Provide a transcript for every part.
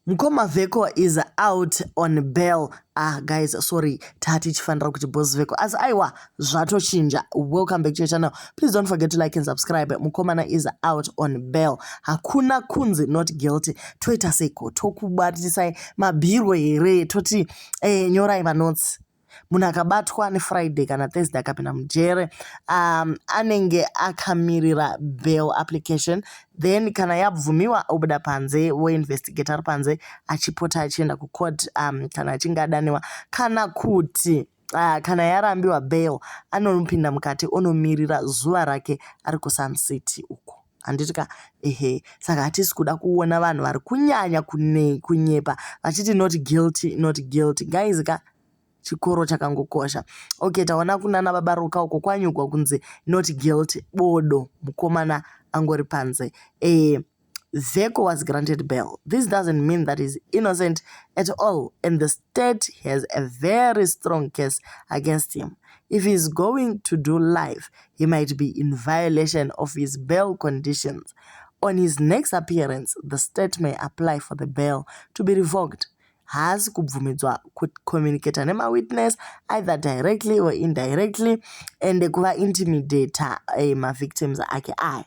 Mukoma Vecco is out on bail. Ah guys, sorry, tatichifanira kuti Boss Vecco, asi aiwa, zvatochinja. Welcome back to your channel. Please don't forget to like and subscribe. Mukomana is out on bail. Hakuna kunzi not guilty. Toita seiko? Tokubatisai mabhiro here? Toti nyorai manotes. Munhu akabatwa neFriday kana Thursday, akapinda mujere, anenge akamirira bail application. Then kana yabvumiwa, obuda panze, voinvestigate ari panze, achipota achienda kucourt kana achinge adaniwa. Kana kuti kana yarambiwa bail, anopinda mukati, onomirira zuva rake ari kuSun City uko, handiti ka? Ehe, saka hatisi kuda kuona vanhu vari kunyanya kunyepa vachiti not guilty, not guilty. Guys ka, chikoro chakangokosha. Okay, taona kunana Baba Ruka uko kwanyugwa kunzi not guilty. Bodo, mukomana angori panze. Vecco was granted bail. This doesn't mean that he's innocent at all, and the state has a very strong case against him. If he's going to do life, he might be in violation of his bail conditions. On his next appearance, the state may apply for the bail to be revoked. Haasi kubvumidzwa kucommunicata nemawitness, either directly or indirectly, and kuvaintimidata mavictims ake aya.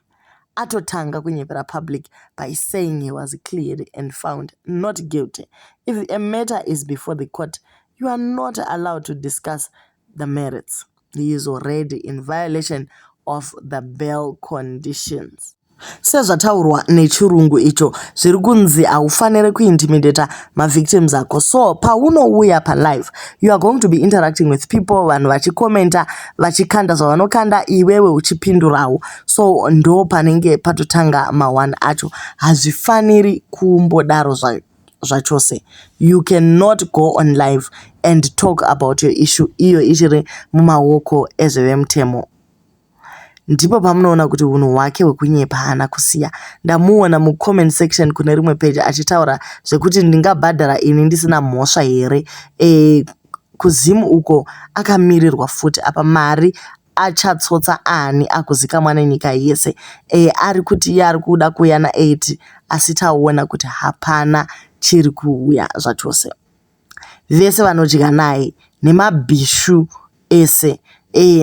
Atotanga kunyepera public by saying he was cleared and found not guilty. If a matter is before the court, you are not allowed to discuss the merits. He is already in violation of the bail conditions. Sezvataurwa nechirungu icho, zviri kunzi haufaniri kuintimidata mavictims ako. So paunouya palive, you are going to be interacting with people, vanhu vachikomenta, vachikanda zvavanokanda, iwewe uchipindurawo. So ndo panenge patotanga ma1 acho. Hazvifaniri kumbodaro zvachose. You cannot go on live and talk about your issue iyo ichiri mumaoko ezvevemutemo. Ndipo pamunoona kuti unhu hwake hwekunyepa haana kusiya. Ndamuona mucomment section kune rimwe peji achitaura zvekuti ndingabhadhara ini ndisina mhosva here? Kuzimu uko akamirirwa futi apa, mari achatsotsa ani akuzikamwa nenyika yese? Ari kuti iye ari kuda kuuya na8, asi taona kuti hapana chiri kuuya zvachose. Vese vanodya naye nemabhishu ese,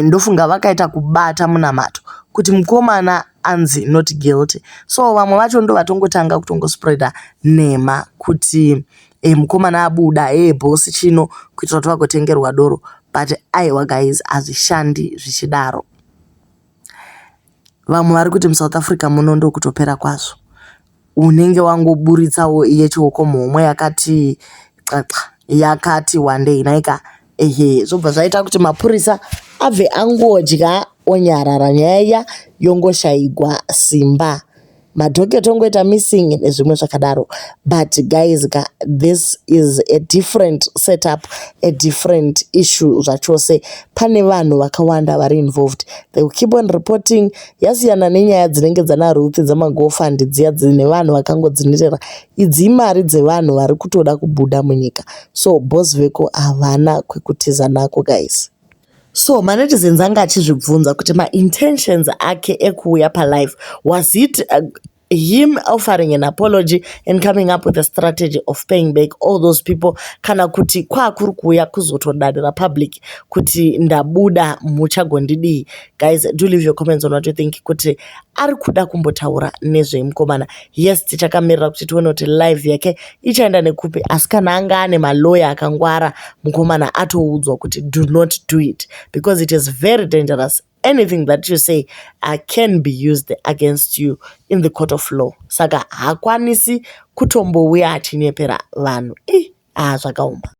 ndofunga vakaita kubata munamato kuti mukomana anzi not guilty. So vamwe vacho ndo vatongotanga kutongospreada nhema kuti mukomana abuda, boss chino, kuitira kuti vagotengerwa doro. But aiwa guys, hazvishandi zvichidaro. Vamwe vari kuti muSouth Africa muno ndokutopera kwazvo. Unenge wangoburitsawo yechioko muhomwe yakati xaxa, yakati wandei naika. Ehe, zvobva zvaita kuti mapurisa abve angodya onyarara, nyaya iya yongoshayigwa simba, madocket ongoita missing nezvimwe zvakadaro. But guys ka, this is a different setup, a different issue zvachose. Pane vanhu vakawanda vari involved. They will keep on reporting. Yasiyana nenyaya dzinenge dzana Ruth dzemaGoFund dziya, dzine vanhu vakangodzinetera. Idzi imari dzevanhu vari kutoda kubuda munyika. So Boss Vecco havana kwekutiza nako, guys. So manetizens anga achizvibvunza kuti maintentions ake ekuuya palive, was it him offering an apology and coming up with a strategy of paying back all those people, kana kuti kwakuri kuuya kuzotodadira public kuti ndabuda, muchagondidii? Guys, do leave your comments on what you think, kuti ari kuda kumbotaura nezvemukomana. Yes, tichakamirira kuti tione kuti live yake ichaenda nekupi. Asi kana anga ane maloya akangwara, mukomana atoudzwa kuti do not do it because it is very dangerous. Anything that you say can be used against you in the court of law. Saka haakwanisi kutombouya achinyepera vanhu. I zvakaoma.